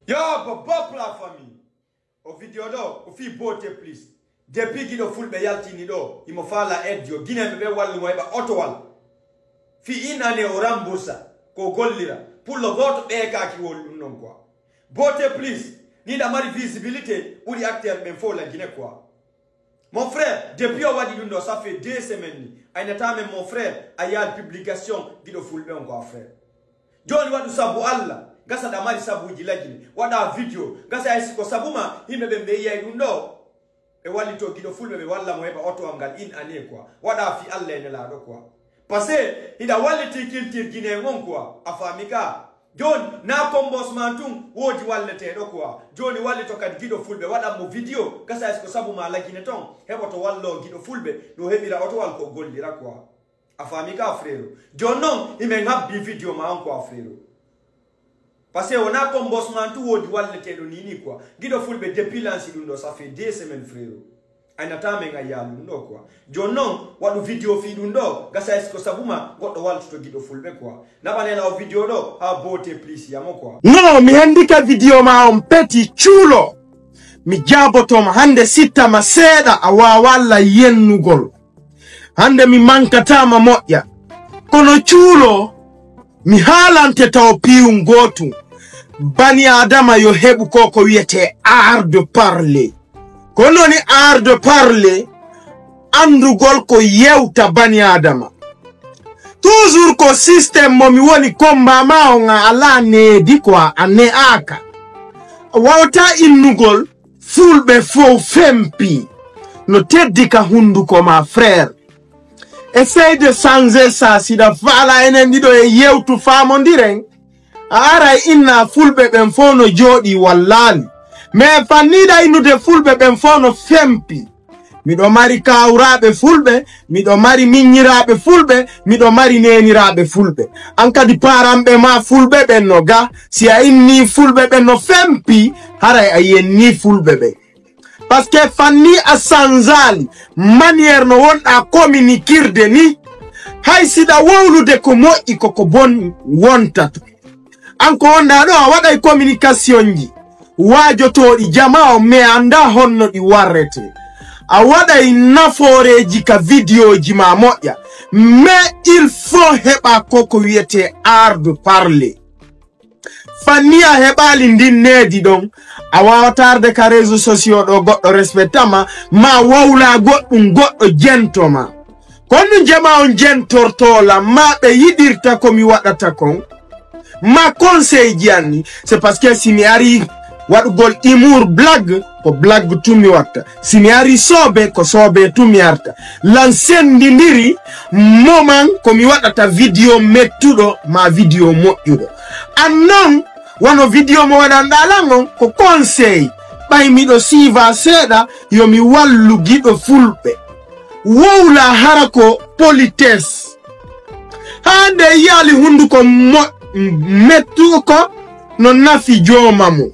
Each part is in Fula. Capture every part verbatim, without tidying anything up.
Yo, bobo pour la famille. O video ɗo o fii bote plus. Depuis giɗo fulɓe yaltini ɗo imo faala aide yo gineeɓe ɓe wallu mo heɓa otowal. Fii in année o remboursa ko gollira. Pullo gooto ɓeekaaki woni ɗum noon quoi. Bote plus. Ni ɗa mari visibilité ɓuri acteur ɓen fof la Guinée quoi. Mon frère, depuis o waɗi ɗum ɗo ça fait deux semaines ni aynata men mon frère a yaal publication giɗo fulɓe on quoi frère. Jooni waɗu sabu Allah gasa ɗa mari sabuuji lagine waɗa video gasa hay siko sabu ma yimɓe ɓen ɓe yiyay ɗum ɗo. Ɓe wallito giɗo fulɓe ɓe walla mo heɓa oto am ngal in année quoi waɗa fi Allah e nelaaɗo quoi. Parce que hiɗa walliti kiltir guinéen on quoi a faami ka. Jooni na kombos ma tun woodi walleteeɗo quoi. Jooni wallito kadi giɗo fulɓe waɗan mo video gasa hay siko sabu ma lagine ton heɓoto wallo giɗo fulɓe no heɓira otowal ko gollira quoi. A faami ka frero. Jooni noon himen habbi video ma on quoi frero. Parce que wona kombos ma tu woodi walleteeɗo ni ni quoi. Giɗo fulɓe depuis lansi ɗum ɗo ça fait deux semaines frero. Aynata men a yaalu ɗum ɗo quoi. Jooni noon waɗu video fii ɗum ɗo gasa est-ce que sabu ma goɗɗo waltoto giɗo fulɓe quoi. Naɓanela o video ɗo ha bote plus yamo quoi. Non, mi handika video ma on peti cuulo. Mi jaabotooma hannde sittama seeɗa a waawalla yennugol. Hannde mi mankataama moƴƴa. Kono cuulo mi haalante taw piyun gootun. Bani Adama yo heɓu ko ko wiyetee art de parler. Ko noni art de parler anndugol ko yewta bani Adama. Toujours ko système mo mi woni combat ma on a alaa needi quoi a ne'aaka. A wawta innugol fulɓe fow fempi no teddi ka hunduko ma frère. Essaye de changer ça siɗa faala enen ɗiɗo e yewtu faamondiren. A aray inna fulɓe ɓen fow no jooɗi wallaali. Mais fanniɗa innude fulɓe ɓen fow no fempi. Miɗo mari kawraaɓe fulɓe, miɗo mari miññiraaɓe fulɓe, miɗo mari neeniraaɓe fulɓe. An kadi paranɓe ma fulɓe ɓen no ga, si a inni fulɓe ɓen no fempi, haray a yenni fulɓe ɓen. Parce que fanni a sanzaali manière no wonɗa communiquirde ni, hay siɗa wowlude ko moƴƴi koko bon wontata. An ko wonɗa ɗo a waɗay communication ji waajotooɗi jama o mais annda honno ɗi warrete. A waɗay nafooreeji ka vidéo ji ma moƴƴa mais il faut heɓa koko wiyete art de parler. Fanni a heɓaali ndin needi ɗon a waawata arde ka réseau sociaux ɗo goɗɗo respectama ma wowla goɗɗum goɗɗo jentoma. Ko honɗum jama on jentortoolam ma ɓe yiɗirta ko mi waɗata kon? Ma conseil ji anni c'est parce que si mi ari waɗugol humour blague ko blague tun mi watta. Si mi ari soobe ko soobe tun mi arta. Lan senndindiri moman ko mi waɗata vidéo mettuɗo ma vidéo moƴƴuɗo. An non wano vidéo mo waɗanɗa lan on ko conseil. Ɓay miɗo siiva seeɗa yo mi wallu giɗo fulɓe. Wowla hara ko politesse. Haa nde yiyaali hunnduko mo mettuko no nafi jooma mum.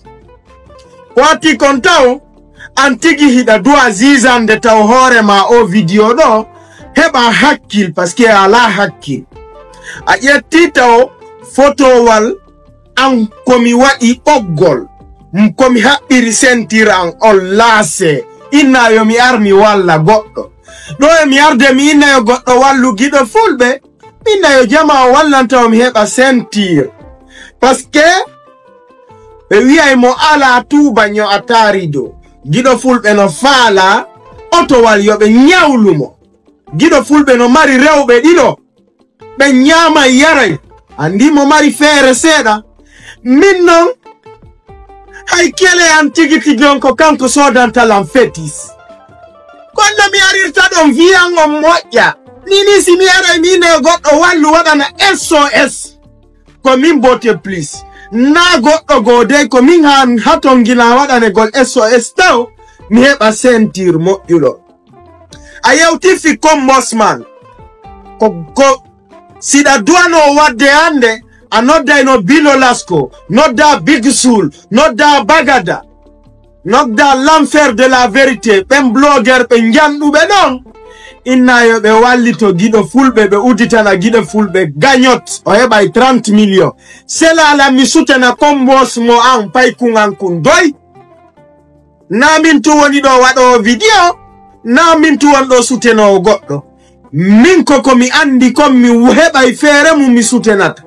Ko atti kon taw an tigi hiɗa duwa zizande taw hoore ma o vidéo ɗo heɓa hakkil parce que a alaa hakkil. A ƴetti taw fotowal an ko mi waɗi ɓoggol ko mi haɓɓiri sentir an on laase inna yo mi ar mi walla goɗɗo. Ɗo e mi arde mi inna yo goɗɗo wallu giɗo fulɓe inna yo jama o wallanta o mi heɓa sentir. Parce que ɓe wiyay mo ala tuuba ño a taarido. Giɗo fulɓe no faala otowal yo ɓe ñawlu mo. Giɗo fulɓe no mari rewɓe ɗiɗo ɓe ñaamay yaray. Anndi mo mari feere seeɗa. Min non hay kele an tigi tigi on ko kanko soodantalan fetis. Konno mi arirta ɗon wiyan on moƴƴa. Nini si mi aray min e goɗɗo wallu waɗana sos ko min bote plus. Na goɗɗo goo dey ko min han hatongila waɗanegol sos taw mi heɓa sentir moƴƴuɗo. A yewti fi kombosman ko ko siɗa duwano wadde hannde a noddayno bilo lasko nodda big sul nodda bagada nodda l'enfer de la vérité ɓen bloguer ɓe njanɗuɓe ɗon. Inna yo ɓe wallito giɗo fulɓe, ɓe udditana giɗo fulɓe gañot, o heɓay trente millions. Selala mi sutena kombos mo an pay kun an kun doy. Na min tu woni ɗo waɗo video, na min tu woni ɗo sutenowo goɗɗo. Min ko ko mi andi kon mi heɓay feere mum mi sutenata.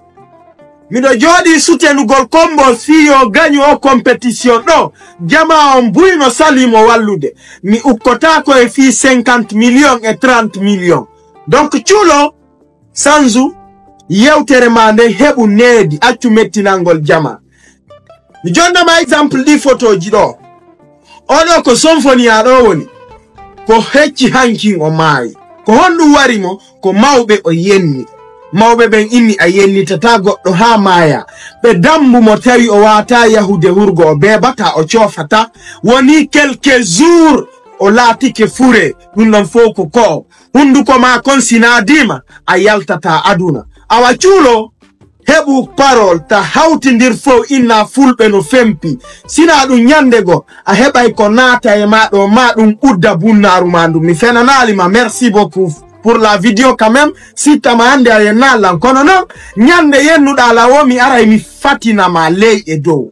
Miɗo jooɗi sutenugol kombos fii yo gañu o compétition ɗo. Jama on buy no sali mo wallude. Mi ukkotako e fii cinquante millions e trente millions. Donc cuulo, sanzu yewtere ma nden, heɓu needi, accu mettinangol jama. Mi jonnama exemple ɗi fotoji ɗo. Oɗo ko Sonfoniya ɗo woni. Ko hecci hankin o maayi. Ko honɗum wari mo? Ko mawɓe o yenni. Mawɓe ɓen inni a yennitata goɗɗo haa maaya. Ɓe dambu mo tawi o waata yahude hurgo, o beebata, o coofata. Woni quelques jours o laatike fure. Ɗum ɗon fow ko ko. Hunduko ma kon si naadiima, a yaltata aduna. Awa cuulo, heɓu parole, ta hawtindir fow inna fulɓe no fempi. Sina ɗum ñande go, a heɓay ko naata e ma ɗo, ma ɗum ɓudda bunnaaru ma ndu. Mi fenanaali ma, merci beaucoup pour la vidéo quand même. Sittama hannde a yennaali lan, kono non, ñande yennuɗaa lan o, mi aray mi fatina ma ley e dow.